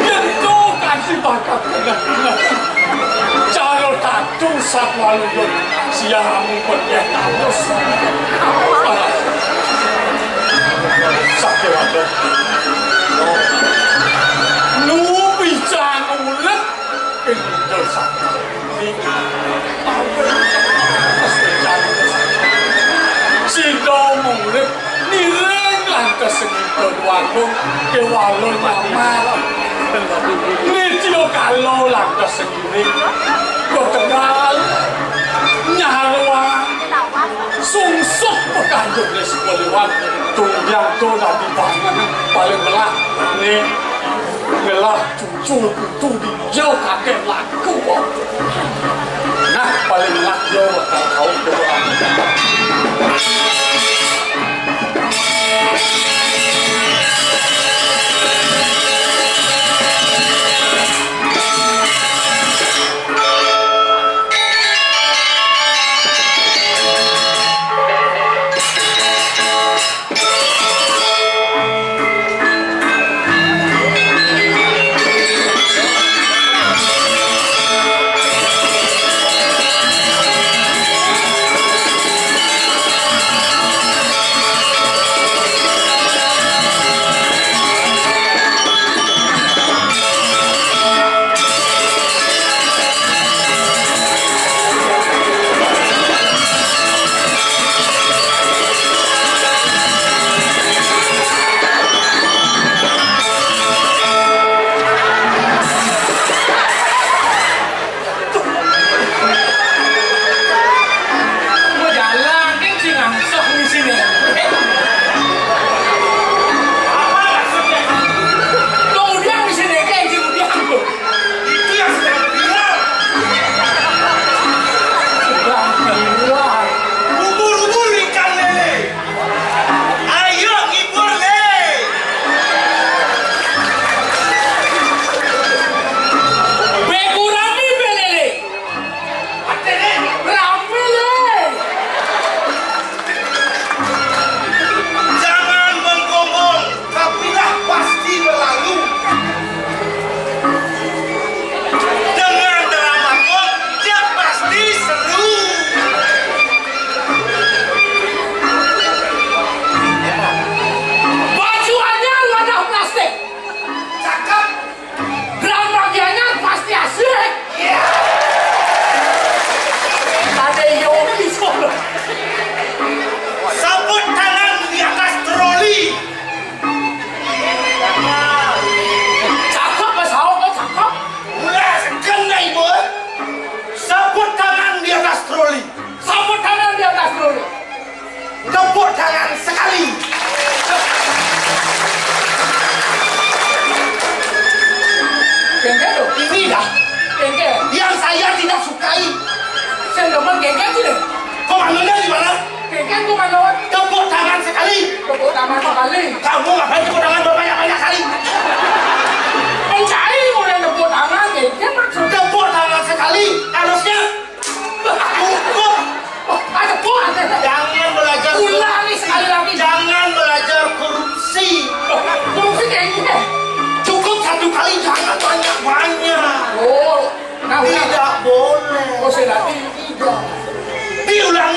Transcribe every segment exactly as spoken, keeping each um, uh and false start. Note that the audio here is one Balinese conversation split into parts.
Yen to kanthi bakat bener-bener. Cara tatu satwa luyut siamu penyeh tatus. Sakewala. Nu picang urip ing dosa. Sida murid niring lantas sengita duagung kewala nyamar. Nitya kala lantas sengiring. Kotegal nyaruang sungsut pekanjur ring sekaliwan. Tunjang to dadi pangan paling melah. Nih, melah cucu putu di Yo, kakek laku, kok. Nah, paling enak yo, bakal tahu ke orang. Mau jalan, kan sing langsung di sini. Apa maksudnya? Kemudian di sini, kan sing kemudian. Itu yang sedang viral. Sedang viral. Ubur-ubur ikan lele. Ayo ngibur, Le. Beku rame, Be, Lele. Rame, Le. Jangan menggonggong. Kafilah pasti berlalu. Dengan drama Gong, dia pasti seru. Baju anyar, wadah plastik. Cakep. Drama anyar pasti asik. Ada Yopi sono. Sapu tangan di atas troli. Cakep, Mas Ahok, cakep. Ulah, kena ibu. Sapu tangan di atas troli. Sapu tangan di atas troli. Tepuk tangan sekali. Kengken tuh. Ini dah. Kengken. Yang saya tidak sukai. Saya demen kengken sih deh. Komandonya di mana? Kengken komandoan. Tepuk tangan sekali. Tepuk tangan sekali. Kamu ngapain tepuk tangan berbanyak-banyak kali? Mencari orang tepuk tangan, kengken maksudnya. Tepuk tangan sekali. Harusnya cukup. Oh, ada kuat. Jangan belajar. Ulangi sekali lagi. Jangan belajar korupsi. Korupsi kayak gini. Cukup satu kali, jangan banyak-banyak. Oh, nah, udah. Tidak boleh. Oh, saya lagi. Tidak. Diulang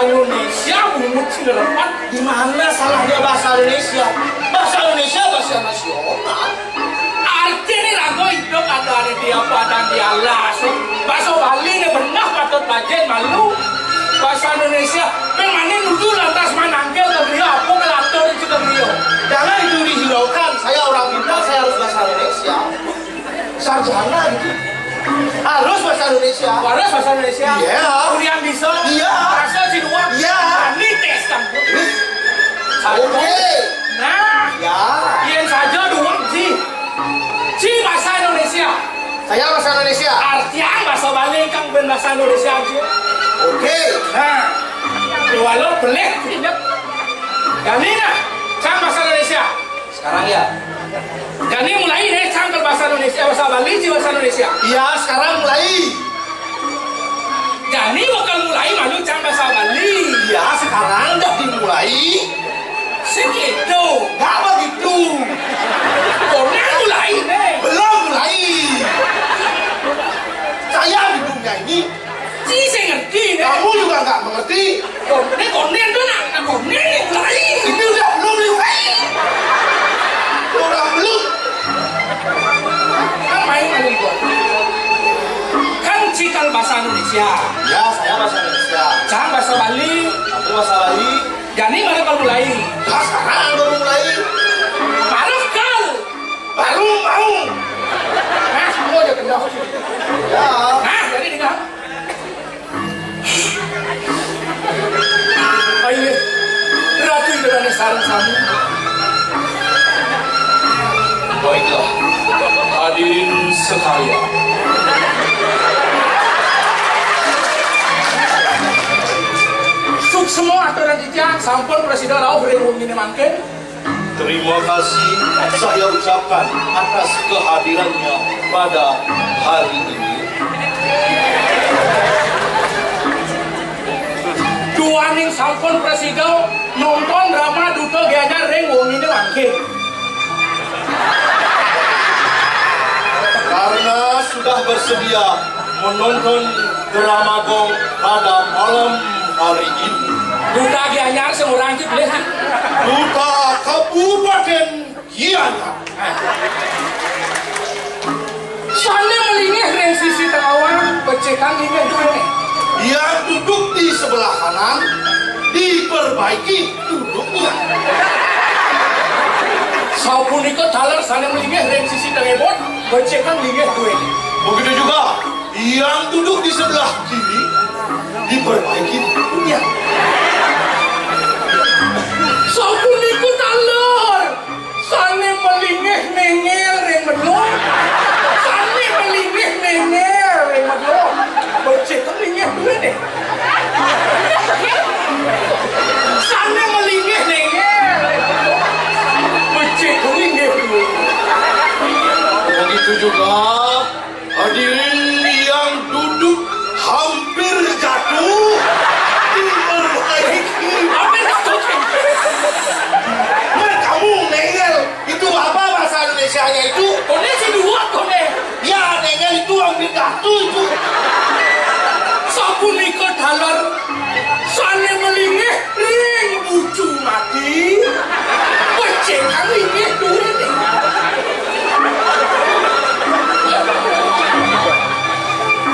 Indonesia bungut sing repat. Di mana salahnya bahasa Indonesia? Bahasa Indonesia bahasa nasional. Artinya raga hidup ada di apa dan di alas. Bahasa Bali ini benar patut bajin malu. Bahasa Indonesia, pemanin nuju lantas manangkil ke beliau, apa kelatur itu ke beliau. Jangan itu dihiraukan, saya orang pintar, saya harus bahasa Indonesia. Sarjana gitu. Harus bahasa Indonesia. Harus bahasa Indonesia. Iya. Kuliah bisa. Iya. Rasa Cina. Iya. Ini tes kan. Oke. Nah. Ya. Yang saja dua sih. Si bahasa Indonesia. Saya bahasa Indonesia. Artian bahasa Bali kan ben bahasa Indonesia aja. Oke. Nah. Walau belik. Kami nah. Kan bahasa Indonesia. Sekarang ya. Jani mulai deh, cang ke bahasa Indonesia, bahasa Bali, ci bahasa Indonesia. Iya, sekarang mulai. Jani bakal mulai malu cang bahasa Bali. Iya, sekarang udah dimulai. Segitu. Nggak begitu. Konen mulai deh. Belum mulai. Saya di dunia ini Ci sing ngerti, nih. Kamu juga nggak mengerti. Konen, konen tuh, nak. Nah, konen nih, mulai. Ini udah belum dimulai. Orang belum. Kan main kali gua. Kan cikal bahasa Indonesia. Ya, saya bahasa Indonesia. Cang bahasa Bali. Aku bahasa Bali. Jani mana kalau mulai? Nah, sekarang baru mulai. Baru kal. Baru mau. Nah, semua aja kenal. Ya. Nah, jadi dengar. Ayo, Ratu Indrani sareng sami. Baiklah, hadirin sekalian. Suksma aturan titiang sampun prasida rauh ring wengi mangkin. Terima kasih saya ucapkan atas kehadirannya pada hari ini. Duaning sampun prasida nonton drama Duta Gianyar ring wengine mangkin. Karena sudah bersedia menonton drama Gong pada malam hari ini. Duta Gianyar sing ora anjit, Lih. Duta Kabupaten Gianyar. Sane melinggih ring sisi tengawan, becikang inggih duene. Yang duduk di sebelah kanan, diperbaiki duduknya. Sapunika taler sane melinggih ring sisi tengebon, becikang linggih duene. Begitu juga yang duduk di sebelah kiri, diperbaiki duduknya. Sapunika taler sane melinggih nengel ring medlong, sane melinggih nengel ring medlong, becik linggih duene. Sane melinggih nengel ring medlong, becik linggih duene. Begitu juga hadirin yang duduk hampir jatuh, diperbaiki. Hampir jatuh. Nah, kamu nengel, itu apa bahasa Indonesianya itu? Kone si dua, kone. Ya, nengel itu hampir jatuh itu. Sapunika taler sane melinggih ring bucu mati, becik linggih duene.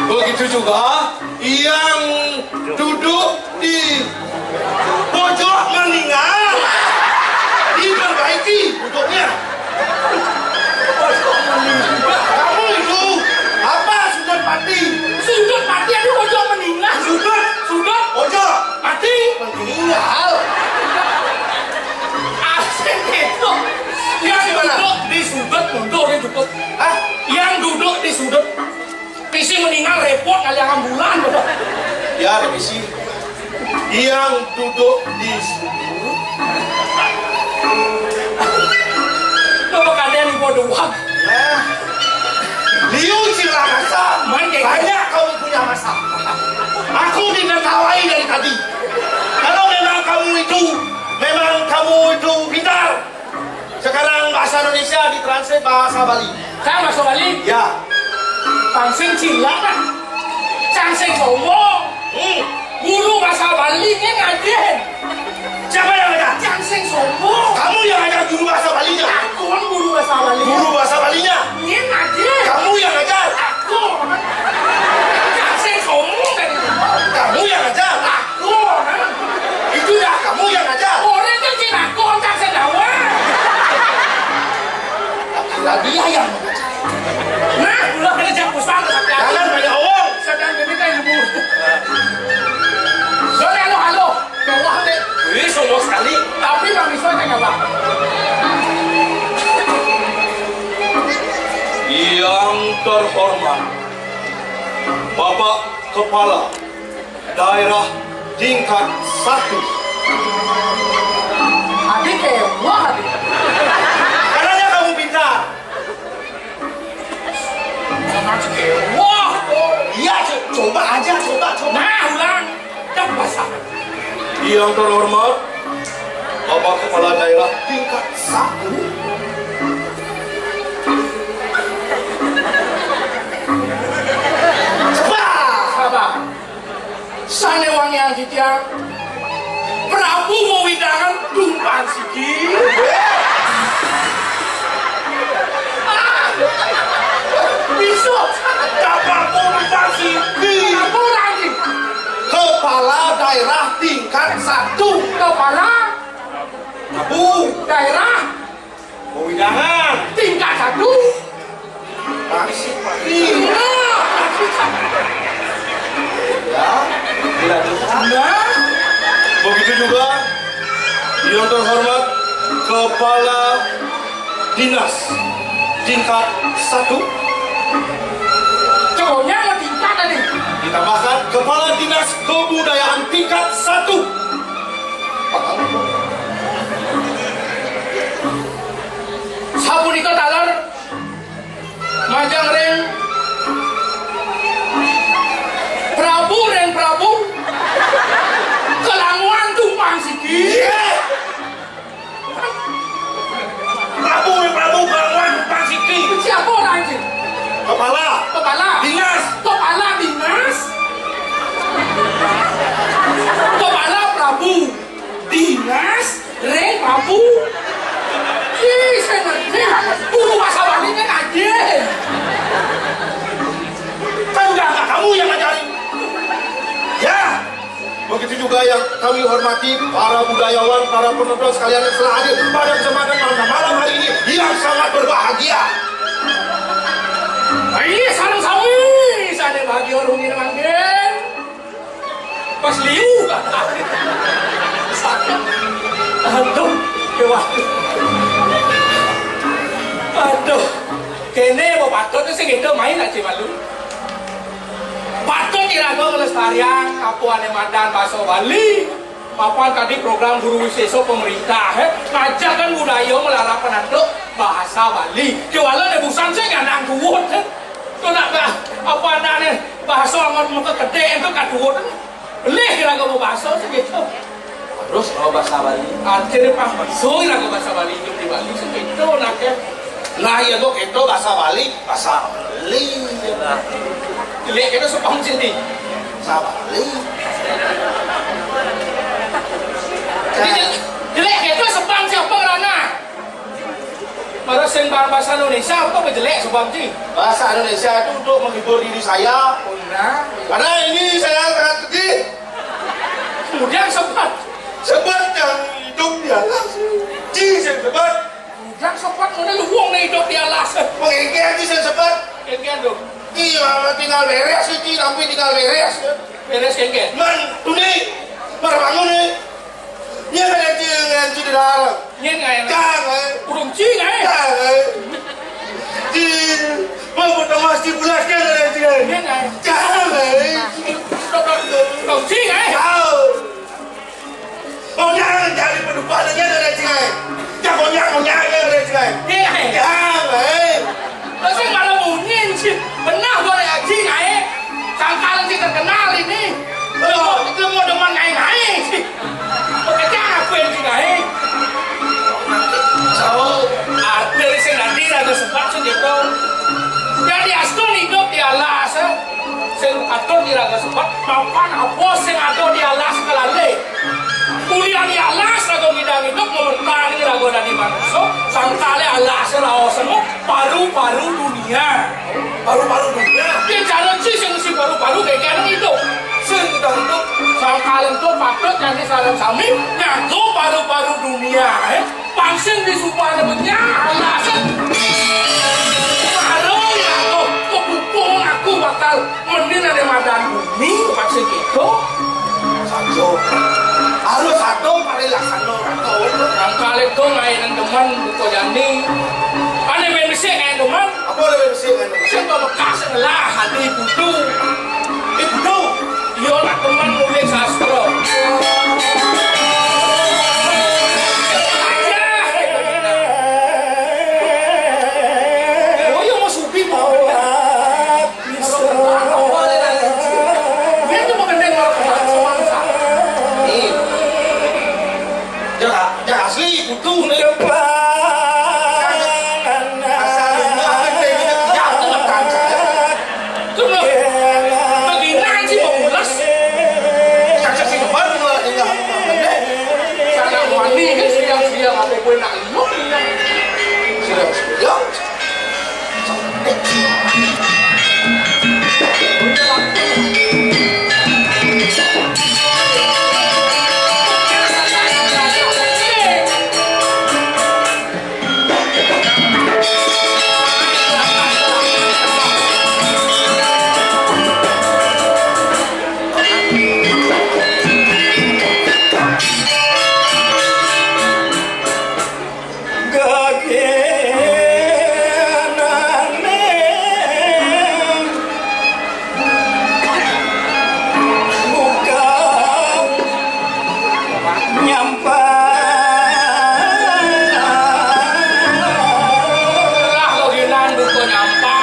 Begitu juga yang duduk di pojok meninggal, diperbaiki duduknya. Kamu itu apa sudut mati? Sudut mati ada pojok meninggal. Sudut, sudut, pojok mati, meninggal. Asik itu. Yang duduk di sudut mundur, dia cukup. Hah? Yang duduk di sudut. Pisi meninggal repot kali ambulan. Ya, pisi. Yang duduk di sudut. Coba kadang ibu doang. Nah, liu cilaka. Banyak kamu punya masalah. Aku ditertawai dari tadi. Kalau memang kamu itu, memang kamu itu pintar, sekarang bahasa Indonesia ditranslate bahasa Bali. Kan bahasa Bali? Ya. Pang sing cilak, kan? Cang sing sombong. Hmm. Guru bahasa Bali kan Terhormat Bapak Kepala Daerah tingkat satu. Adik kewah, adik. Katanya kamu pintar. Adik kewah. Iya, co-, coba aja, coba, coba. Nah, ulang. Dah basah. Yang terhormat Bapak Kepala Daerah tingkat satu. Sabar. Sané wangian titiang, Prabu mawidangan tumpang siki. Ah, bisa. Prabu tumpang siki. Apa lagi? Kepala daerah tingkat satu. Kepala Prabu. Daerah. Wewidangan. Tingkat satu. Masih, Pak. Iya. Ya, dilanjutkan. Nah. Begitu juga yang terhormat Kepala Dinas tingkat satu. Cowoknya sama tingkat tadi. Ditambahkan Kepala Dinas Kebudayaan tingkat satu. Sapunika taler majeng ring Prabu, ring Prabu Kelanguan tumpang siki. Iya. Prabu, Prabu Kelanguan tumpang siki. Siapa orang itu? Kepala. Kepala. Dinas. Kepala dinas. Kepala Prabu. Dinas ring Prabu. Ih, saya ngerti. Guru bahasa Balinya ngaji. Kan udah nggak kamu yang ngajarin. Ya. Begitu juga yang kami hormati para budayawan, para penonton sekalian yang telah hadir pada kesempatan malam, malam hari ini yang sangat berbahagia. Ini sareng sami, sané bahagia rumiyin mangkin. Pas liu. Aduh, déwa. Aduh, kéné apa patut sing éda main aja malu. Patut iraga nglestariang apa ané madan basa Bali. Papan tadi program Guru Wisésa pemerintah, eh, ngajarkan budaya melarapan antuk bahasa Bali. Kéwala né busan sing ngandang duwut, eh. Tuh nak bah, apa anané bahasa ngon muka gedé itu kaduwut. Belih iraga mau bahasa segitu. Terus mau bahasa Bali. Artinya pas betul iraga bahasa Bali itu di Bali segitu nak ya. Nah, ya kok itu bahasa Bali, bahasa Bali. Nah. Jelek itu sepang sini. Bahasa Bali. Jelek, jelek itu sepang siapa ngerana? Mara sing ba-, bahasa Indonesia apa jelek sebab ji? Bahasa Indonesia itu untuk menghibur diri saya. Oh, nah. Karena ini saya sangat sedih. Kemudian sempat. Sempat yang hidup di atas. Ji, saya sempat. Kemudian sempat mana luwung nih hidup di alas. Mengengkeh ji, saya sempat. Kengkeh tuh. Iya, tinggal beres ji, tapi tinggal beres. Beres kengkeh. Man, tuh nih, baru bangun nih. Nyén aé, Cing, nyén, Cing, di dalam. Nyén aé. Cang, aé. Urung Cing aé. Cang, aé. Cing, mau potong mas di bulan kan ada, Cing, aé. Nyén aé. Cang, aé. Urung Cing aé. Cang. Oh, nyang, jadi penumpang nyén ada, Cing, aé. Cang, oh, nyang, oh, nyang, nyén ada, Cing, aé. Nyén aé. Cang, aé. Lah sing malah munyin sih. Benah boleh aji ngaé. Sangkal sih terkenal ini. Lo, lo mau demen ngaé-ngaé sih. Pekerjaan aku yang sih ngaé. Tahu, ada sing nanti raga sempat sih gitu. Jadi astun hidup di alas, eh. Sing atur di raga sempat, mapan apa sing ada di alas kelalé. Kuliah di alas, raga ngidang hidup, mementani raga dadi manusia, sangkalé alas raos semua, paru-paru dunia. Paru-paru dunia. Yen cara ci sing mesti paru-paru kayak kene hidup. Sing kita hidup. Sangkalé itu patut nyanyi sareng sami, ngaku paru-paru dunia, eh. Pangsing di supaya menyah, alas. Baru ya, kok, kok aku bakal Mending ada madan bumi, pasti gitu. Satu. Harus satu kali laksana. Yang kali itu mainin teman, buku jani. Kan yang main besi main teman. Sing kok bekas ngelah ati kudu. Ibu, iya nak temen nulis sastra. Oh, iya mau supi mau. Dia tuh mau gendeng mau. Nih. Jangan, jangan asli, butuh nih. Asal ini apa yang kita kerja, itu nggak tahu. Itu loh. Bagaimana sih mau mules? Kagak sih, kemarin malah tinggal. Karena wani kan siang-siang apa gue nak lu. Siang-siang. Gegenane buka nyampa. Lah, gegenan buka nyampa.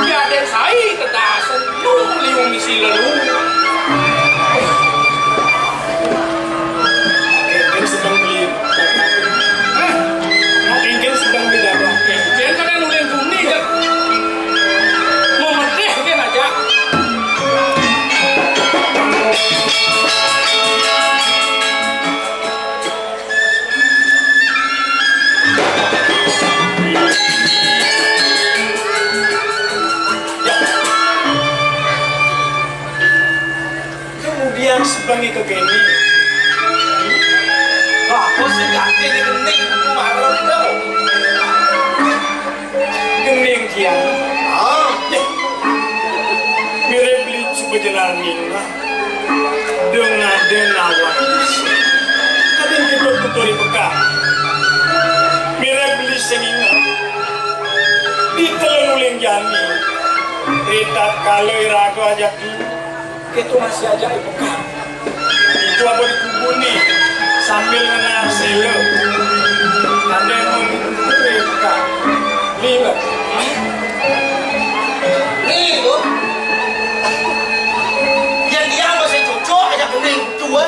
Ya, den sai kedasen. Lu liu misi lelu. Kengken sedang beli. Hah? Kengken sedang beli dagang. Kengken kan yang nulis bumi, ya. Mau medeh kan aja. Kemudian sebengi kegeni. Wah, aku sih ganti di gening, aku marah itu. Gening dia. Ah, ya. Mirip beli coba jalan nina. Dengan den awak. Kadang kita tuturi peka. Mirip beli sing inget. Di telun uling jani. Ritat kala iraga ajak dulu. Kita masih ajak di peka. Itu apa di kubun nih? Sambil ngenang sila. Ada yang mau di peka. Nih, Mbak. Nih, Bu. Yang dia masih cocok aja bening tua.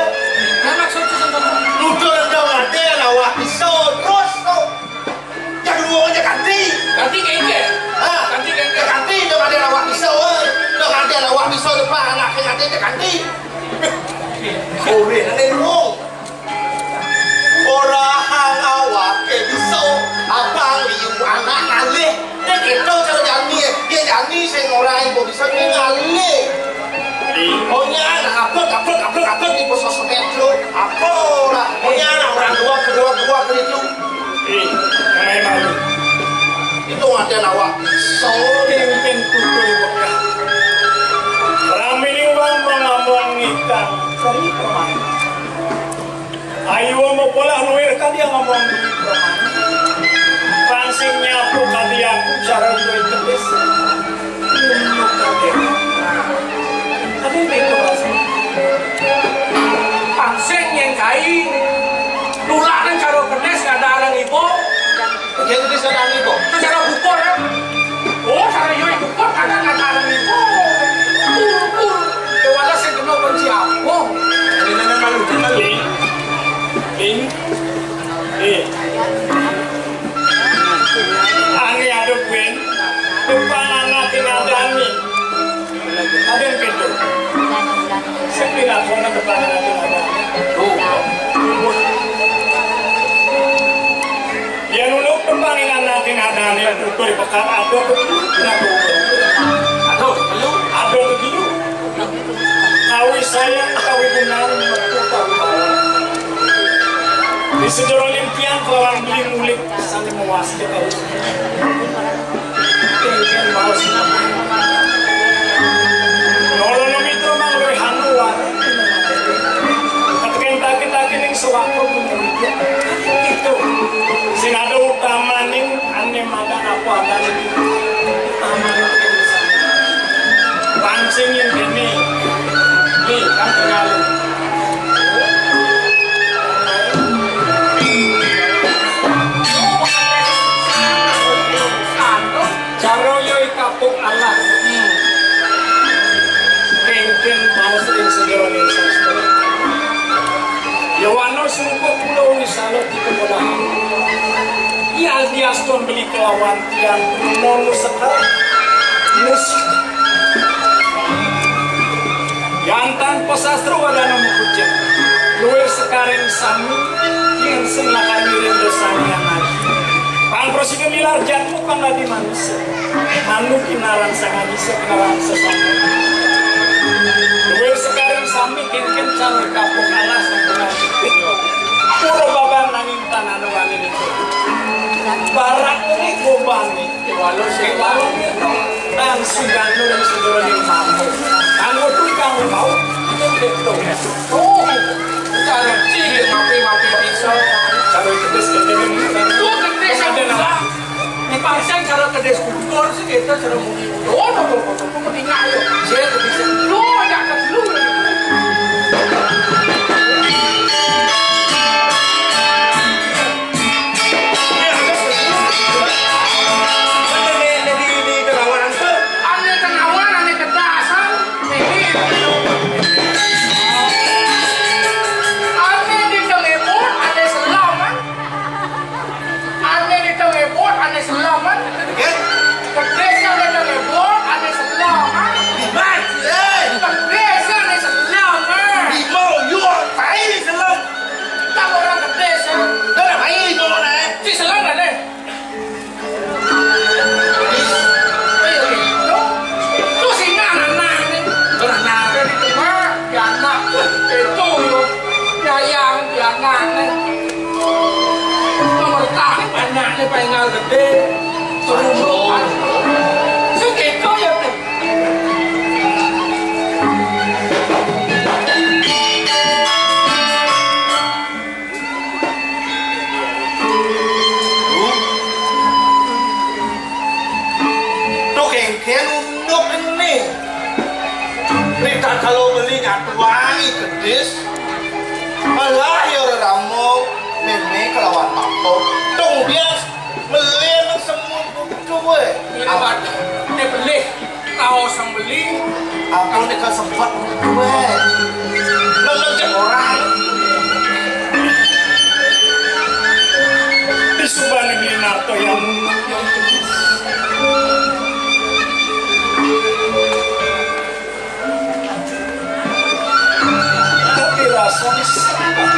Nah, maksudnya sama. Nuduh rendang ada yang awak bisa terus tuh. Yang dua aja ganti. Ganti kengke. Hah? Ganti kengke. Ya ganti, dong ada yang awak bisa, woi. Dong ada yang awak bisa depan anaknya ganti, ya ganti. Sore, nanti dulu. Ora hang awake bisa abang liu anak ngalih. Nek keto cara jani, ya jani sing ora ibu bisa ini ngalih. Onya anak abot, abot, abot, abot di pos sosmed lo. Apa ora? Onya anak orang dua, kedua, kedua, kedua itu. Ih, main malu. Itu ada awak. Saking pintu di Mekah. Ramene wong ngomong ikan. Sering pemain. Ayo mau pola nuwir kan dia ngomong. Pansing nyapu kadi aku cara duwe kedis. Nunjuk kadi. Tapi itu rasanya. Pansing yang kai, tulanan cara kedis ada arang ibu. Dia kedis ada arang ibu. Itu cara bukur ya. Oh, cara yo ibu kok ada nggak arang ibu. Bukur. Dewasa sing kena kunci apa? Ini nana malu, malu. Ling. Ling. Eh. Ane ada kuen. Depan anak yang ada nih. Ada yang pintu. Sepi lah, soalnya depan anak yang ada. Tuh. Dia nulung depan anak yang ada nih. Ukur pekat ada tuh. Kenapa? Aduh, lu. Ada tuh dulu. Kawi sayang, kawi benar, metu kawi bawah. Di sejero limpian kelawan beli mulik, saling mewas ke kawi. Tinggal mau sinapa. Nolono mitra mang luwih anu wae. Keteken taki-taki ning sewako punya itu. Sing ada utamaning ane makan apa ada. Sing yen kene. Nih, kan kenal. Cara yo kapuk Allah. Kengken mau sering sendiri sastra. Yowana sumpa kula wisana tiga padahal. Iya diaston beli kelawan tiang nonu sekar musik. Yan tanpa sastra wadana mukucet. Luwih sekaring sami, yen sing lakar ngiring dosane yang ngaji. Pang prasida milar jatmu pang dadi manusa. Manuk kinaran sangadisa kinaran sesama. Luwih sekaring sami kengken cara kapok alas pura babang nanging tanana wani niku. Barak kuwi gobane. Walau sing walau dan sugando dan sugando yang mampu. Kanggo tukang mau itu betul. Oh, cara cilik mapi-mapi bisa. Cara kedes kedes. Tuh kedes ada nama. Dipaksa cara kedes kumpul sih kita cara muni. Oh, no, no, no, no, no, tinggal ayo. Saya bisa. Lu ada ke dulu. Ane kenawan, ane kedasan. Ane di tememur, ane selam, ah. Ane di tememur, ane selam, ah. Kedis ane di tememur, ane selam, ah. Kedis ane selam, ah. Tak orang kedis, ah. Di selam, ane. Ayo, itu. Terus ini anak-anak ini. Anak-anak itu mah, ya anak. Itu, yo. Ya, yang, ya anak ini. Nomor tak, anak ini pengen gede. Terus, segitu ya, tuh. Duh, kengken unduk ene. Nek tak kalau beli nyatuangi kedis. Malah ya ora ramo meme kelawan papo. Tung bias meli nang semut kudu we. Ini, Pak. Ini beli. Tao sembeli. Aku nek sempat kowe. Leleng cek orang. Disubani beli narto yang tapi rasa sampah.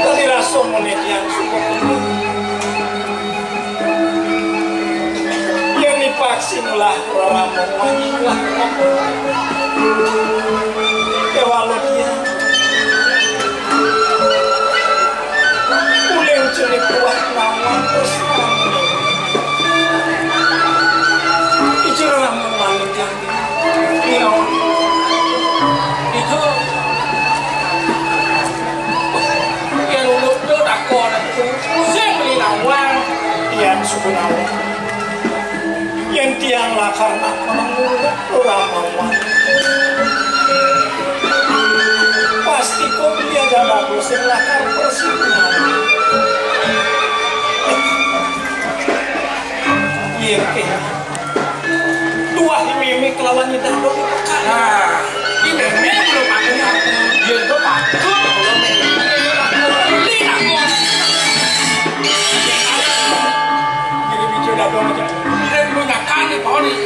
Dadi rasa muni tiyang suka kena. Yen dipaksa ngolah rarama wangi lah. Kewala tiyang. Uling jenik kuat lawan terus. Ijin rarama wangi tiyang. Iya. Itu. Yen ulun tu takon aku, sing beli nawang. Yen suku nawang. Yen tiang lakar nak menengurut ora mawang. Pasti kok beli aja bagus sing lakar persis. Iya, iya. Tuah mimi kelawan nyedah dong. Nah, ini mimi belum pakai aku. Dia itu patut belum mimi. Ini aku. Jadi bicara dong aja. Ini punya kali pohon ini.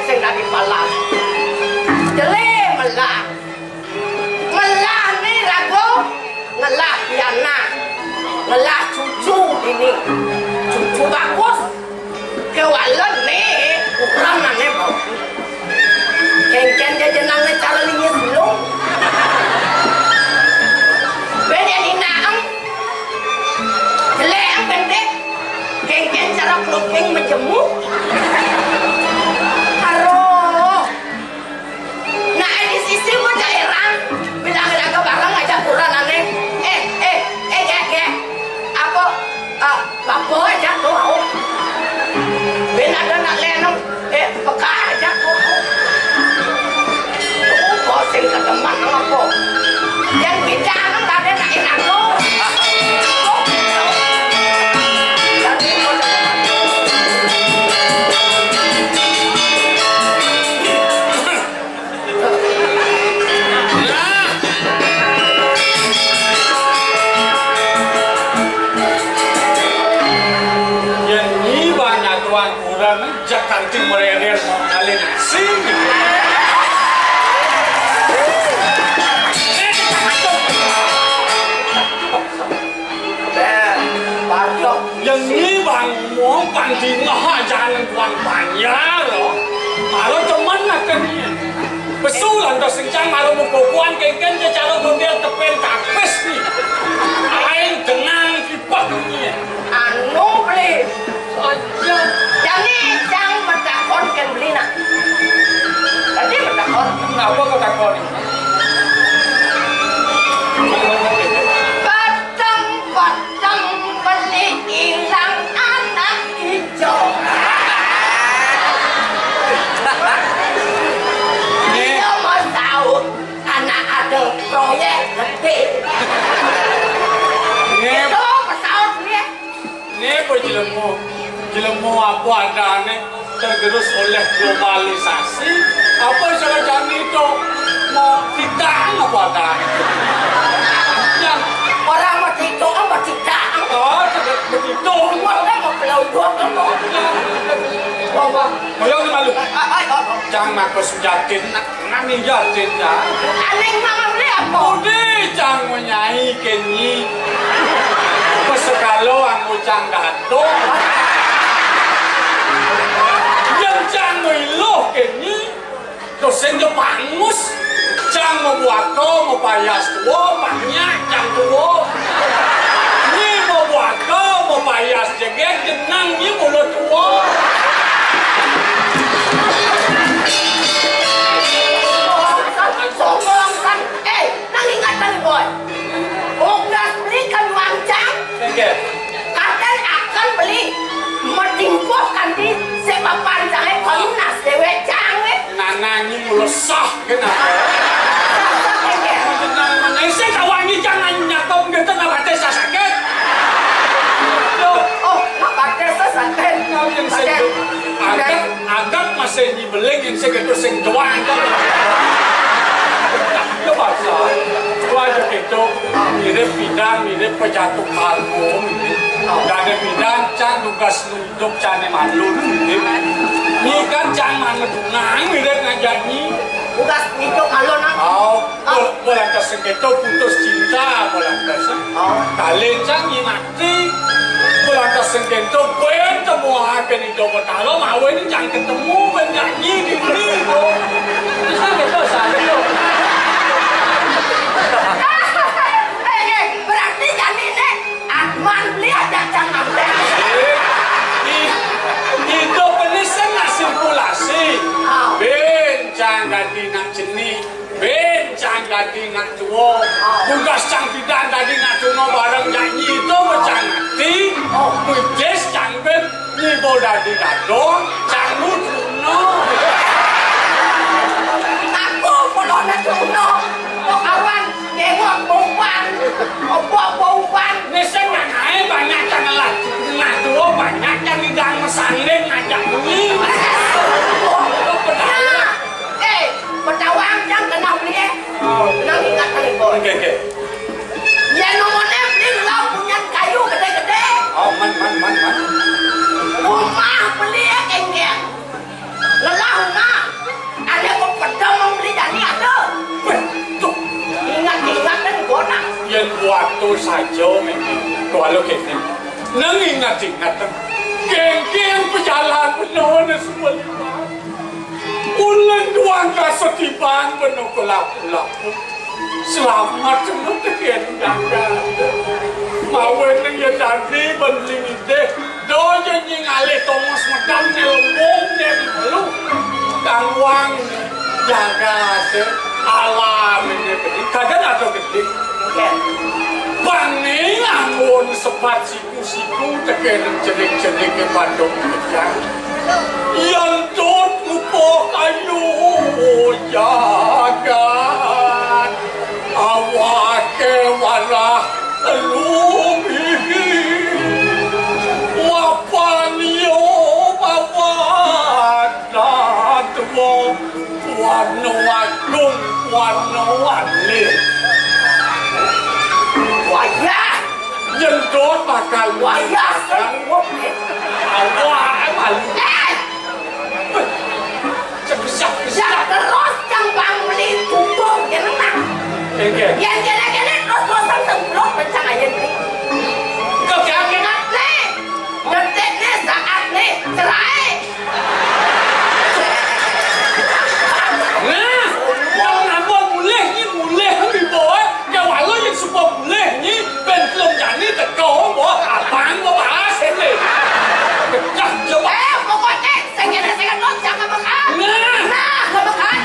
sing dadi palas. Jelé melah. Melah né raga, ngelah pianak, ngelah cucu dini. Cucu bagus. Kéwala né, kurang ané bau. Kénkén ja jenengé cara lingis belum. Bén dinaang, jelék gendé. Kénkén cara peluping majemuk. Aroh. Nah, di sisi mo ja éra, bilang raga bareng aja kurang ané. Eh, eh, eh, gé, gé. Apa, ah, bapa aja tuh, au. Bén ada nak lénong, eh, peka aja tuh, au. Tuh, bos sing kademen apa? Yang beda, anu, ada nak éra tuh. Yén nyi bang nyatuang kurang, jak kanti merérél mau ngalih nasi. Bén, batok. Yén nyi bang ngomong, bang dingeh ajané tuang panjar, lo. Mara temen aké nyi. Pesu lantas sing cang mara mukokoan kénkén ja cara gondél tepén tapis nyi. Aéng dengang kipek nyi. Anu, Beli. Jani cang matakon kén Beli, nah. Tadi matakon. Apa kau takon? Peteng-peteng Beli ilang anak ijo. Iya, mau saut anak ada proyék gedé. Nggih. Itu pesaut nggih. Nggih, Bu, jelema. Jelema apa adané tergerus oleh globalisasi? Apa cara jani to mau tidak apa adané? Yang orang mau tidak, mau tidak. Oh, begitu. Mau mau pelautan apa? Apa? Ayo, malu. Ayo, ayo. Jangan aku sujatin, nak. Nani ya, Cin, ya? Aling mangan beli apa? Budi cang menyai kenyi. Pesekalo anggo cang dato. Yang cang miluh kenyi. Terus sing pangus. Cang mabuaka, mapayas tua, banyak cang tua. Ni mabuaka, mapayas jegég, jenang ni mula tua. Sombong kan. Eh, nang ingat nang boy. Ogas beli kan wancang. Oke. Katen akan beli. Metingkuh kan di sepapan jange kolinas dewe jange. Nanangi mula sah kenapa? Sah, sah, oke. Menang menang. Saya kawangi jangan nyakop ngeten abate sasakit. Loh, oh, abate sasakit. Yang saya agak, agak masih nyi beling yang saya gitu sing doang. Ya, bahasa. Wah, ya gitu. Mirip bidang, mirip pejatuh kalbu, mirip. Dadi bidang, cang tugas nunjuk cane malu, mirip. Ni kan cang manedunang, mirip ngajak ni. Tugas nunjuk malu, nah. Oh, oh, bola kesengketo putus cinta, bola keseng. Oh. Kalin cang nyimak. Ti, lantas sengkento, ben temuake ni Joko Talo, mawe ni jang ketemu, ben janji di beli, kok. Terus kan betul, saya, yo. Eh, eh, berarti jani ne, Atman beli aja jang ngambil. Eh, i-, idup ini sing sirkulasi. Ah. Ben, jang ganti nak jenih. Bencang dadi nak tuwa. Tugas cang pidan dadi nak tuna bareng nyanyi to becang ati. Wis cang ben nyibo dadi dadong, cang mutuna. Aku pun ana tuna. Kok awan nengok bongkar. Apa bongkar? Wis nang ae banyak cang lah. Nak tuwa banyak cang idang mesanding ngajak bunyi. Kok pedang? Eh, petawang jang kenal beli, eh. Oh. Nang ingat kali, boy. Oke, oke. Ya, nomornya beli lo punya kayu gede-gede. Oh, man, man, man, man. Rumah beli, eh, kengkeng. Waktu saja, Mek. Kuala kene. Nang ingat-ingat, kéngkén pejalan benone semua liwat. Ulun duang kasa tibang beno kelap-kelap. Selamat semua tekén jagat. Mawen nang ya dadi bending ideh. Dojo nying alih tongos medam ne lembung ne di telu. Kangwang jagat alam ini beri. Kadang ada gede. Bani anggun sepat si Siku tekén cenik-cenik ke padok kejang. Yan tut ngupuh kayu jagat. Awake warah lumihi. Wapan yo bawa datwa. Warna agung, warna alit. Wayah! Nyendot bakal wayah sing wong. Awak malu. Eh! Siap, siap, siap. Siap terus, cang bang beli bubur, kena nak. Oke. Yang kena-kena terus-terusan sebelum pencahayaan ni. Kau jangan ingat ni. Ngetik ni saat ni. Cerai. Nah, wong nambah mulih ni mulih ni bawa. Kewala yang suka mulih ni ben belum jani teko bawa abang bawa bahas ni. Pecah coba. Eh, pokoknya sing kene sing anu jangan makan. Nah. Nah, makan.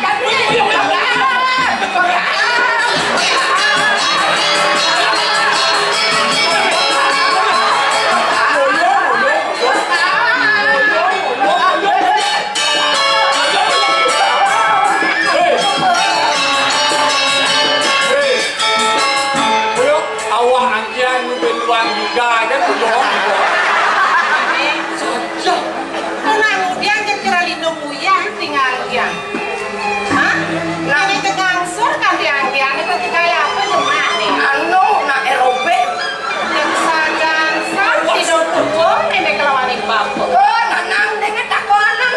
Jangan makan. Makan. Awak angkian nubin tuan juga kan. Saja. Tenang, udian kira lindung uyah tinggal dia. Hah? Nah, ini tegangsur kan tiang-tiang itu kaya apa cuma nih? Anu, nak aerobik. Yang sadar, sadar, tidur kubur, nenek kelawan ibu bapak. Oh, nak nang dengan tak kolam.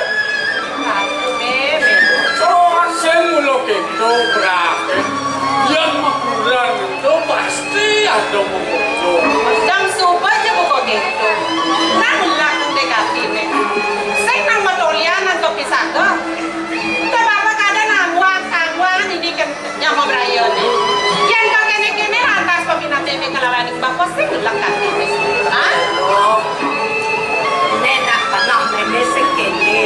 Satu, Mimi. Oh, saya mula kepo, berarti. Yang makuran itu pasti ada menguntung. Jam subuh aja buka gitu. Nang lakung dek ati, Mimi. Saya nang matolian nang topi saga. Tebapa kada nangwak, tangwak ini kan nyawa beraya ni. Yang kau kene-kene lantas peminat ini kelawan ini bapak sing lekat ini. Hah? Nenek pernah meme sing kene.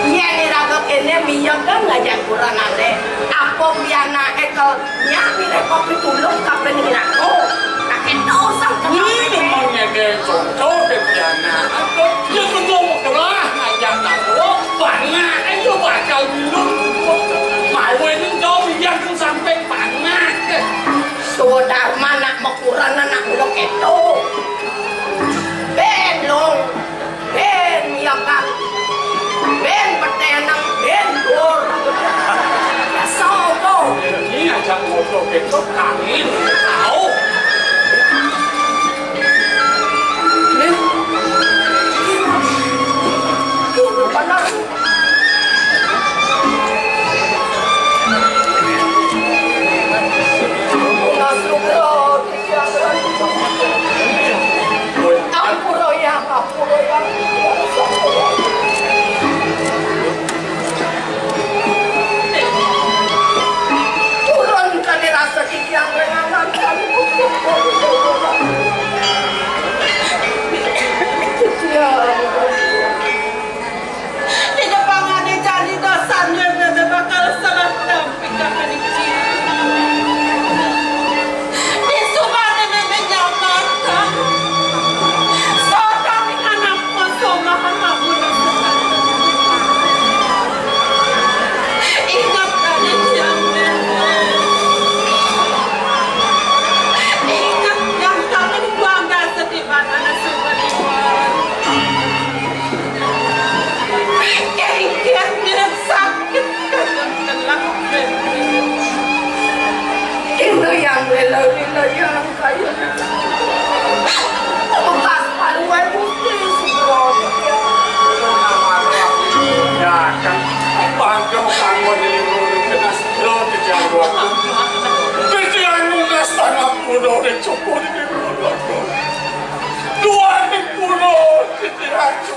Iya ni raga kene minyak kan ngajak kurang aneh. Apa piana ekel nya ni kopi tulung kapan hirako. Kakek tahu sang kenal meme. Ini memangnya dia contoh ke piana. Apa? Ya betul bergerak ngajak aku. Banyak aja bakal minum. Mau ini jauh yang sampai panas. Sudarma nak makuran anak ulo keto. Ben long, ben yakan, ben petenang, ben dur. Biasa opo. Ini aja foto keto kami tahu. Ini, ini benar. Ampura ya, ampura ya. Turun kali rasa kiki yang renganan.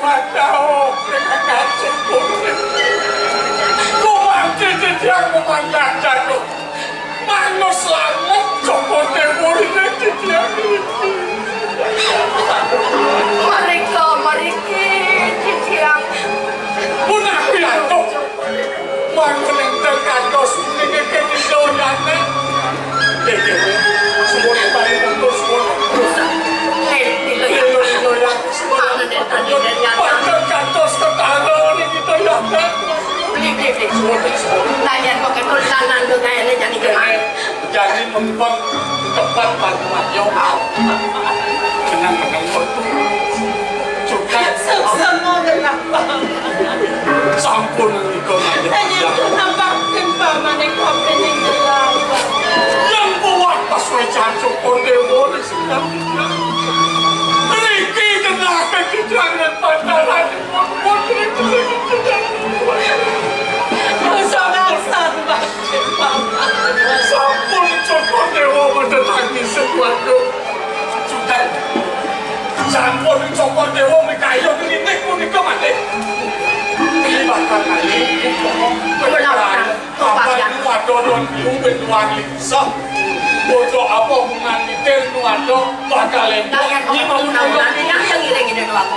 Padahal kakak sempurna. Kumanti titiang memandang jatuh. Manus langit cokot temurine titiang. Mereka meriki titiang. Punah piantuk. Mangkuning terkantos ningke nidoyana. Nggih, nggih. Suwun paling terus, suwun terus. Lilo, lilo, yang suwun. Panjang kantos ketara nidoyana. Nggih, nggih, nggih. Suwun, suwun. Layan pakai tulisan nang doyane jani keman. Jadi mempeng tepat Pak Mayo. Menang-menang betul. Suksma genah. Sampun nika mangke. Nanging nampakin pamane kopi ning jelas. Yang kuat pas wecan syukur dewa di sini. Riki genah kekicangan pantaran. Sampun, sampun, Pak. Sampun, Cokor Dewa, mboten lagi sekuat. Sudah. Sampun, Cokor Dewa, mikayun klinik punika malih. Ini bakal kali. Benar, Pak. Kapan nu ada don biu ben wangi. Sah. Bocah apa hubungan mitir nu ada bakal entuk. Kalian mau tahu nanti yang ngiring ini doang.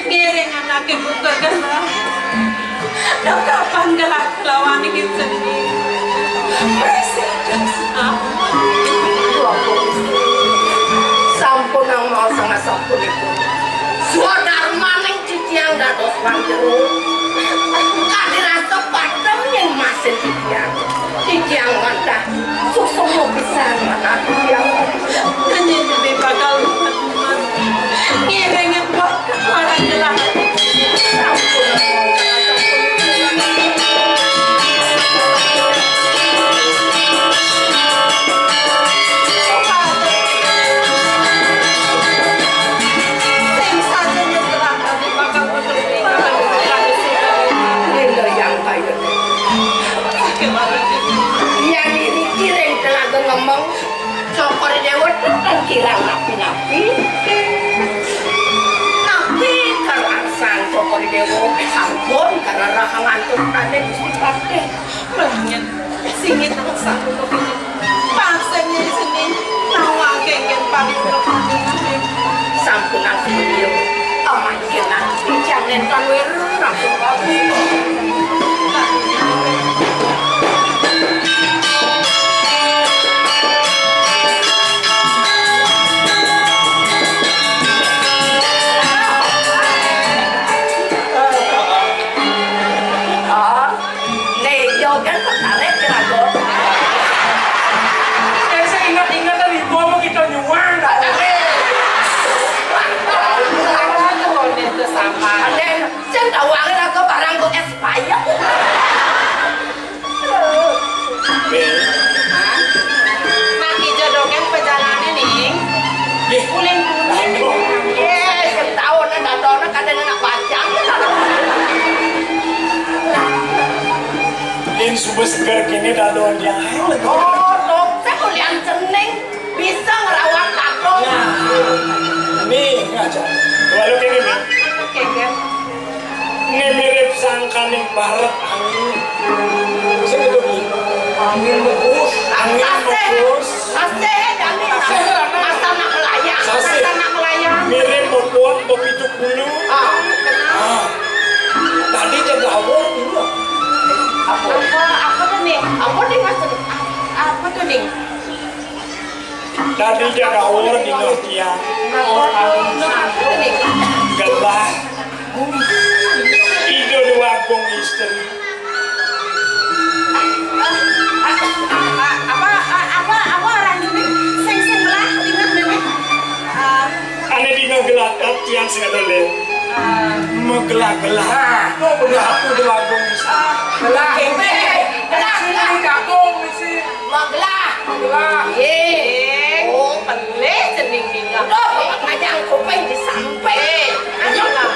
Ngiring anake buka gelah. Dong kapan gelah kelawan iki seni. Presiden sama. Sampun nang mau sangat sampun ibu. Swadarmaning titiang dados panjero. Kadirasa padem yen masin titiang. Titiang wantah suksma pisan manah titiang. Nanging bakal ngiringi buat orang jelas. Yang ini kiring tenaga ngemeng. Cokor Dewa tetep kirang napi-napi. Napi karo arsan Cokor Dewa sampun karena rahangan turutane Gusti Patih. Melangit singit sampun kepingin. Paksanya di sini nawake ingkang paling berkati. Sampun aku beliau. Aman kena. Jangan tanwir. Nek yo kan tertarik kira kok. Nek saya ingat-ingat dari ibu apa kita nyuwang. Sama. Nek sing tak wangi aku barang kok es payah. Ning. Hah? Ning, jodohkan pejalane, Ning. Nggih. Kuning-kuning. Nggih, setahun dadone kadang anak bajang. Ning, suba seger kene dadon dia. Oh, no. Saya kuliah cening. Bisa ngrawat tato. Nah, ning aja. Walau kene, Ning. Oke, Ning. Ini mirip sangkaning baret angin. Sing itu, Ning. Angin mukus. Angin mukus. Asih, angin. Asih, masa nak melayang. Asih. Masa nak melayang. Mirip popon, pepitu bulu. Ah, benar. Ah. Tadi jaga awal, iya. Apa? Apa, apa tuh, Ning? Apa, Ning? Maksud, apa tuh, Ning? Dadi jagawur dina tiang. Gelah. Ida Dewa Agung Istri. Apa, apa, apa orang ini? Sing, sing gelah, dina, dina. Ah. Ane dina gelah, tiang sing ada lem. Ah. Megelah-gelah. Oh, bener aku Dewa Agung Istri. Ah. Gelah. Gelah, gelah. Sini, Kak Agung, di sini. Magelah. Magelah. Nggih. Oh, pelih cening ninggal. Duh, ngajang kuping disampe. Eh, ayo lah.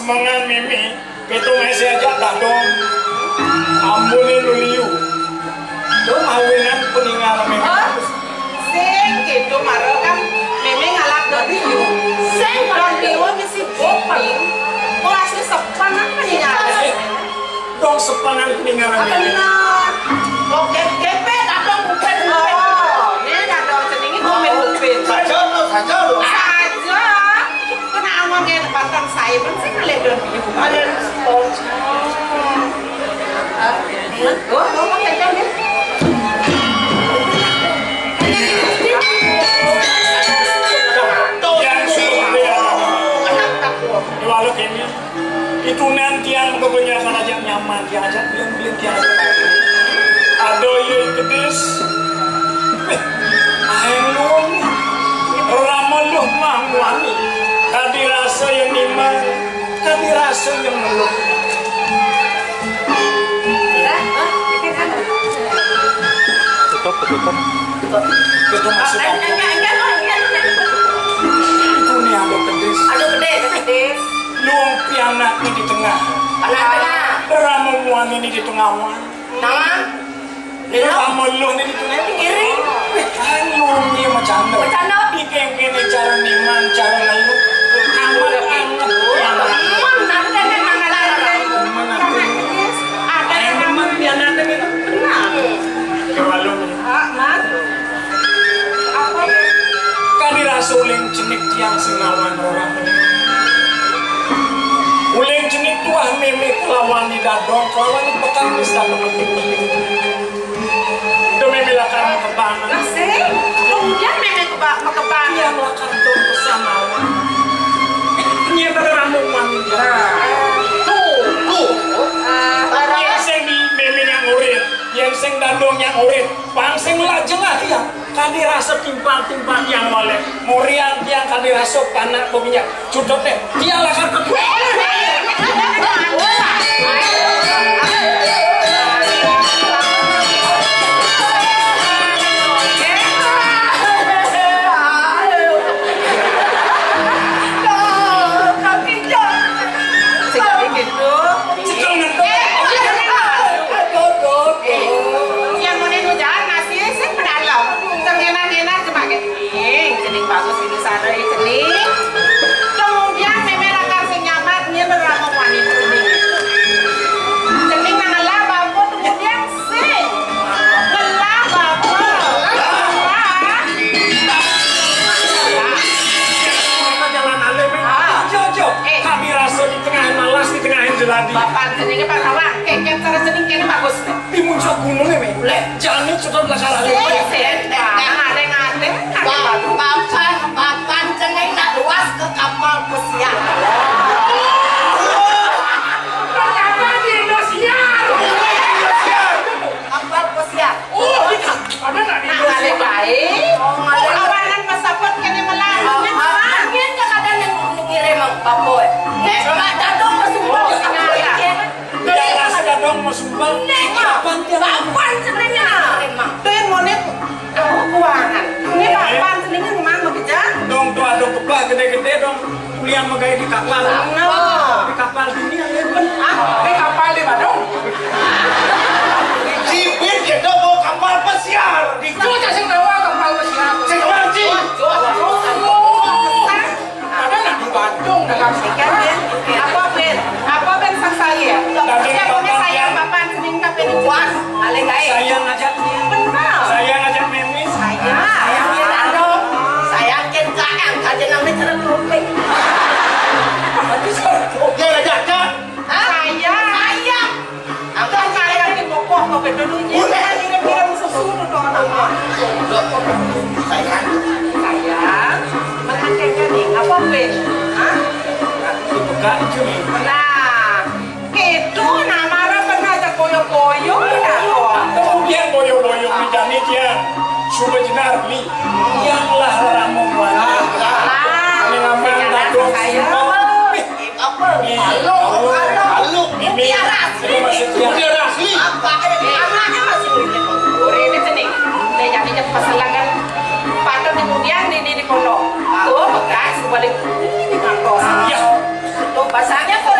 Mangan mimi, itu masih aja dadong. Ambunin lu liu. Lu mawinan peninggalan mimi. Oh, sing gitu, mara kan mimi ngalap dong liu. Sing dong liu misi bopeng. Kok asli sepan apa nih ngalap? Dong sepangan peninggalan mimi. Benar. Oke, gepet atau bupet? Oh, ini dadong seningin komen bupet. Saja, saja, saja. Kena anggon kaya tempatan saya pun sih ngeliat dong. Ada respon. Oh, oh, oh, oh. Yang sudah. Walau ini, itu nanti yang pokoknya akan aja nyaman, yang aja belum belum yang aja. Ada ya kedis. Ayo lu. Rama lu mah wani. Tadi rasa yang iman. Kami rasa yang meluk. Tutup, tutup. Itu maksudnya. Itu nih anu pedis. Anu pedis, pedis. Luang pianak ini di tengah. Anak tengah. Ramuan ini di tengah. Nama? Lha, amun lu ning itu nek pikirin. Wih, anu, iya macam. Macam apa? Iki kene cara niman, cara ngelu. Aman, aman. Aman, nanti kan mangalan. Aman, nanti. Ada yang aman, biar nanti kan. Benar. Kalau lu. Ah, Mas. Apa? Kami rasa uling jenik tiang sing lawan orang. Uling jenik tuah mimik lawan di dadong, lawan di petang wis tak penting-penting. Demi mila karma kebana. Lah, sing, kemudian meme keba-, kebana. Iya, mila karma bersama. Ini yang pada rambut wangi. Nah, tuh, tuh. Ah, yang sing di meme yang urin, yang sing dadong yang urin, pang sing lajeng ah, iya. Kadi rasa timpal-timpal yang walek. Murian tiang kadi rasa panak beminyak. Cudot deh. Dia lah kan. Cedol ngendok. Yang mau nih jalan nasi sih pedalem. Tengenah-ngenah cuma kayak Ning, cening bagus ini sana, eh, cening. Kemudian meme lakar sing nyaman, nih berlaku wanita cening. Cening nang ngelah bapa, kemudian sing ngelah bapa. Ngelah. Jalan alim, eh. Ah. Jo, jo. Eh. Kami rasa di tengah malas, di tengah jeladi. Bapak ceningnya Pak Rawang, keket cara cening kene bagus. Di muncak gunung ini, lek jani cedot lah salah. Sing, sing, ngadeng-ngadeng, ngadeng. Papan, papan cening nak luas ke kapal pesiar. Kenapa di Indosiar? Kapal pesiar. Oh, iya. Ada nak di Indosiar? Ngadeng baik. Oh, awanan pesawat kene melarang. Angin ke kadang yang ngirim bapak. Nek, Pak Dadong masuk. Oh, iya. Yang rasa dadong mau sumbang. Nek, papan tiang. Papan ceningnya. Tuh yang monet, oh, kuangan. Ini papan ceningnya memang bekerja. Dong tuh ada kebah gede-gede dong. Kuliah megai di kapal. Benar. Di kapal dunia ya, Ben. Ah, di kapal di Badung. Cibit kita bawa kapal pesiar. Di Jogja sing bawa kapal pesiar. Sing orang Cibit. Ada nak di Bandung dagang. Ikan, ya? Apa, Ben? Apa, Ben, sang saya? Siapa, Ben, saya? Papan, sening, kape, kuat. Paling baik. Saya ngajak dia. Benar. Saya ngajak Mimi. Saya. Saya ngajak Ando. Saya ngajak Kak. Yang kajian namanya cerita topik. Dia ngajak Kak. Hah? Saya. Saya. Angkat saya di kokoh, kokoh dulu, nyi. Udah. Saya ngirim-ngirim susu tuh, orang. Sayang. Sayang. Makan kayaknya nih, apa, Pe? Hah? Buka, cuy. Nah, gitu, nah, marah pernah aja koyo-koyo, nah, kok. Kemudian koyo-koyo, nih, jani dia. Sudah jenar, nih. Yang lah ramong banget. Lah, ini ngamen, saya dadong, saya. Apa? Aluk, aluk. Aluk. Mutiara asli. Mutiara asli. Apa? Eh, anaknya masih muda. Ini cening. Saya jadi cepat selangan. Patut kemudian di, di, di pondok. Tuh, bekas, balik. Ini ngantos. Iya. Tuh, basahnya kok.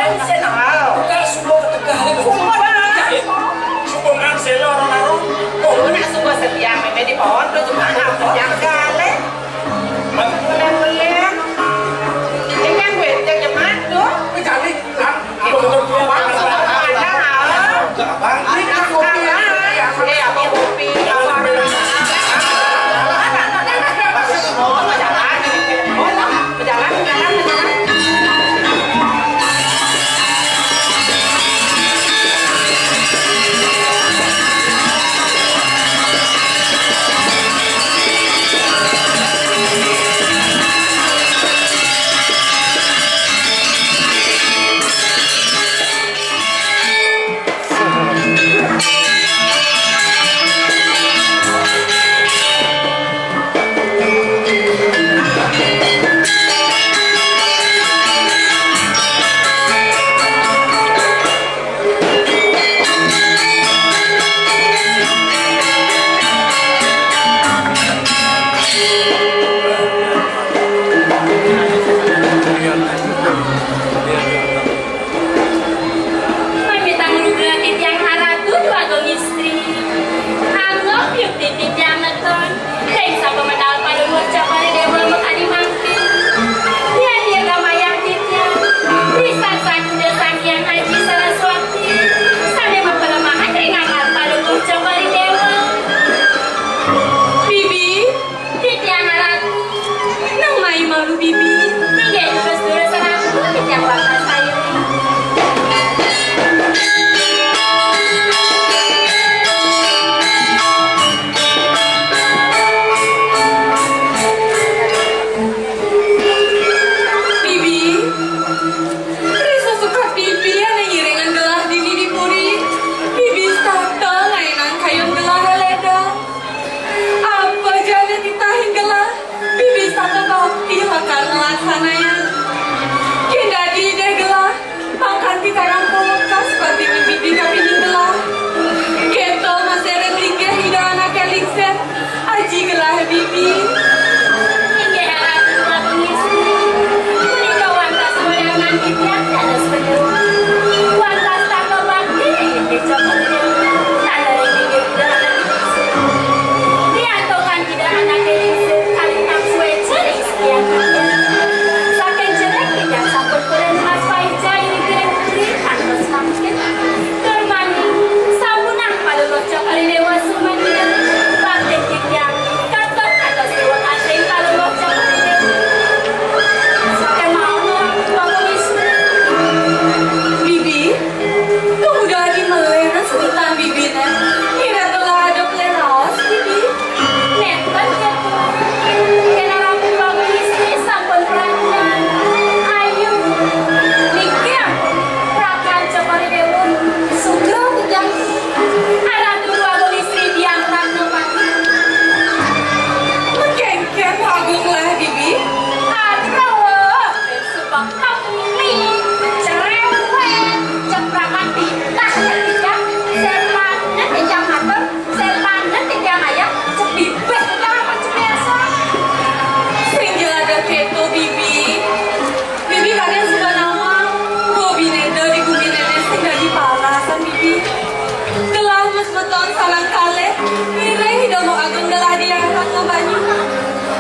Nonton sareng kalih, ngiring Ida Mbok Agung gelah diangkat ka banyu.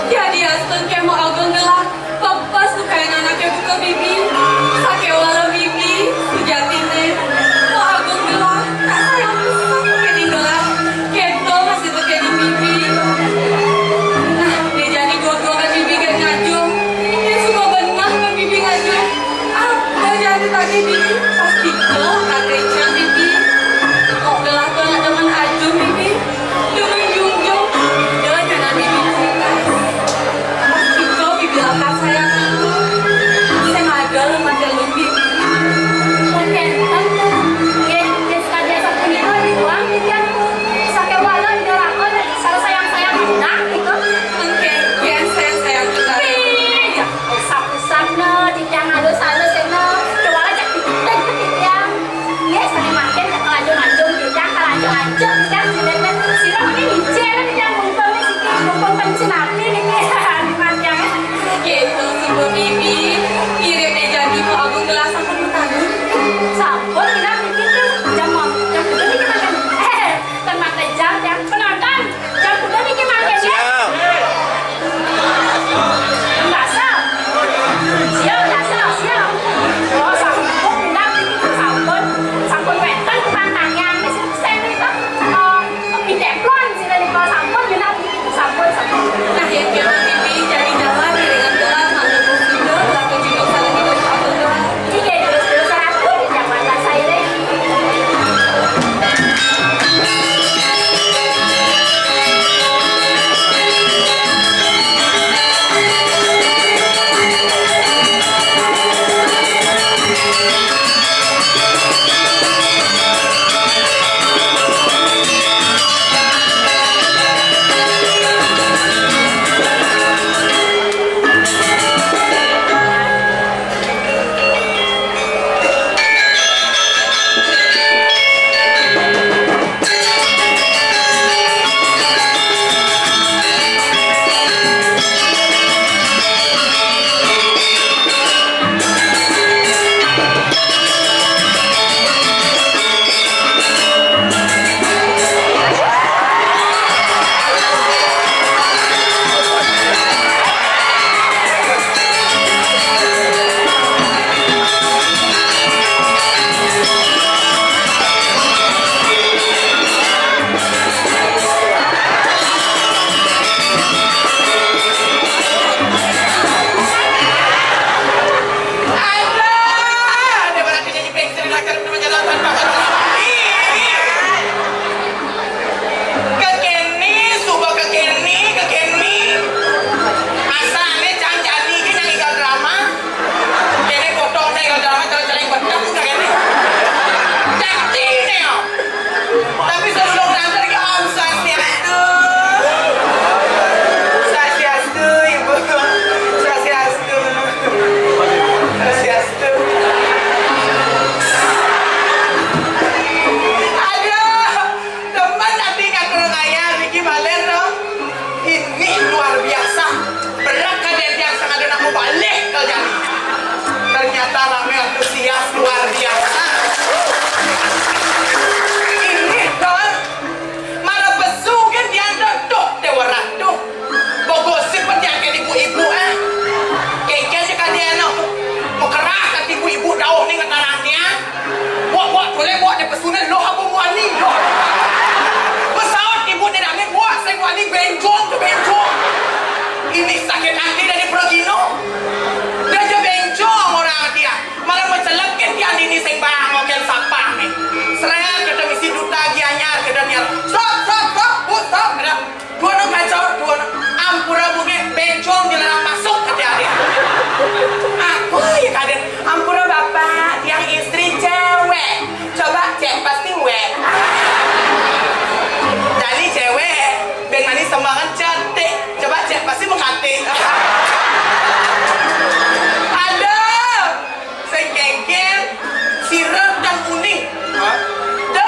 Jadi astun ké Mbok Agung gelah, pepes bukain anaké buka bibi. Sakéwala bibi, sujatiné Mbok Agung gelah tak sayang pisan ké ning gelah. Kéto masih tekéning bibi. Nah, deh jani gogorang bibi gén ngajum. Deh suka beneh gén bibi ngajum. Apa jani tadi bibi? Pas kita tak kerja bibi. Kok gelah tuh nak demen ajum bibi? Demen junjung. Dia nyana bibi tuntas. Pas kita bibi lakas sayang aku. Sing ada lu makin lu bibi. Makin tante. Nggih, nggih, sekalian sapunika dibuang tiga. Sakéwala ida lakon sareng sayang-sayang anak gitu. Oke, yang sayang-sayang kita. Iya, usap-usap no, titiang halus-halus no. Coba aja kita titiang. Nggih, saking makin kelanjung-lanjung titiang, kelanjung-lanjung titiang. Sira ini licin titiang, mumpung siki, mumpung pencen api niki. Titiang. Gitu, subuh bibi. Ngiring deh jani Mbok Agung gelah sampun matalu. Sampun, kita bikin tuh jam, jam berapa kita kan? Eh, Kan maké jam, jam penonton. Jam kuda niki maké jam. Siap. Dasar. Siap, dasar, siap. Oh, sampun, benar niki sampun. Sampun wénten pantangnya. Wis selesai niki. Oh, pindah plon sini niki sampun, benar niki sampun, sampun. Nah, yang kira ini jadi jalan dengan gelar, mangga sudah, laku juga salah kita sampun. Nggih, terus-terus ratu di Jakarta saya. Kekéné, suba kekéné, kekéné. Asané cang jani ké nyang égal drama. Kéné potong égal drama, kalau celing bedak udah kéné. Jati né, ya. Tapi sadurung nganter, ya, Om Swastiastu. Swastiastu, Ibu. Swastiastu. Swastiastu. Aduh. Temen ati ngaturang ayah niki malih, no. Ini luar biasa. Berat kadén tiang sing ada nak mau balik ke jani. Ternyata ramé antusias luar biasa. Ini, no. Mara pesu kan tiang, no. Tuh, Déwa Ratu. Bagosé pun tiang kén ibu-ibu, ah. Kéngkén ja kadén, no. Makerah ati ibu-ibu dauh ning ngetarang tiang. Wak, wak, boleh, wak, dé pesuné loh apa muani, loh. Pesaut ibu dé dangin, wak, sing muani bénjong ké bénjong. Ini sakit ati dadi pragina. Dadi bénjong orang ati, ah. Malah macelep kén tiang dini sing bang, kén sapah né. Srét, kita misi duta Gianyar, kita niar. Stop, stop, stop, bu, stop, kita. Duana kacau, duana. Ampura bunge, bénjong dilarang masuk, kata adik. Aku ya kadén. Ampura Bapak, tiang istri cewek. Coba cek, pasti wek. Jani cewek, bén manis sembangan cantik. Coba cek, pasti mengkatik. Aduh, sing kéngkén, sira tan uning. Hah? Da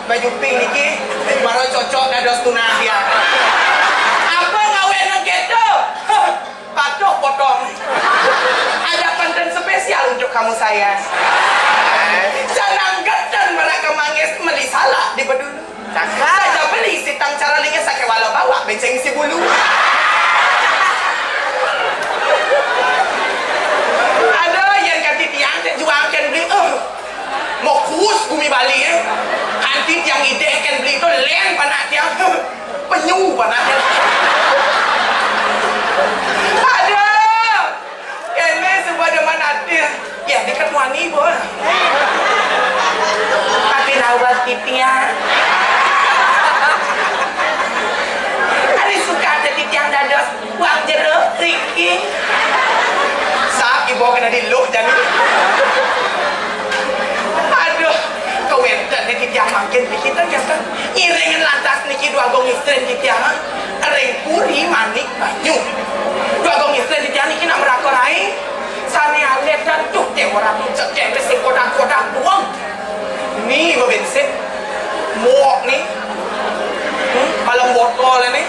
Baju pink niki, baru cocok dados tunangan tiang. Apa ngawé nang kéto? Patuh potong. Ada pantun spesial untuk kamu, sayang. Janang gedén merak kemanggis, meli salak di bedulu. Cakep. Saja beli sitang caraling, sakéwala bawak béncéng si bulu. Aduh, yén kati tiang, cék juang kén beli. Eh. Mokus gumi Bali, eh. Kanti tiang idéh kén beli to lén panak tiang. Penyu panak tiang. Aduh. Kéné suba demen ati. Ya, deket wani, Bol. Tapi rawat titiang. Ari suka titiang dados wang jero riki. Sap ibu kena diluh jani. Aduh, kawénten niki tiang mangkin niki téh jasa. Iringan lantas niki Dwagung Istrin titiang. Ring Puri Manik Banyu. Dwagung Istrin titiang niki nak merakor aé. Sané alit dan tuh téh ora tuh cek sing kodak-kodak doang. Ni bebensin. Muak ni. Hmm, malam botol ini.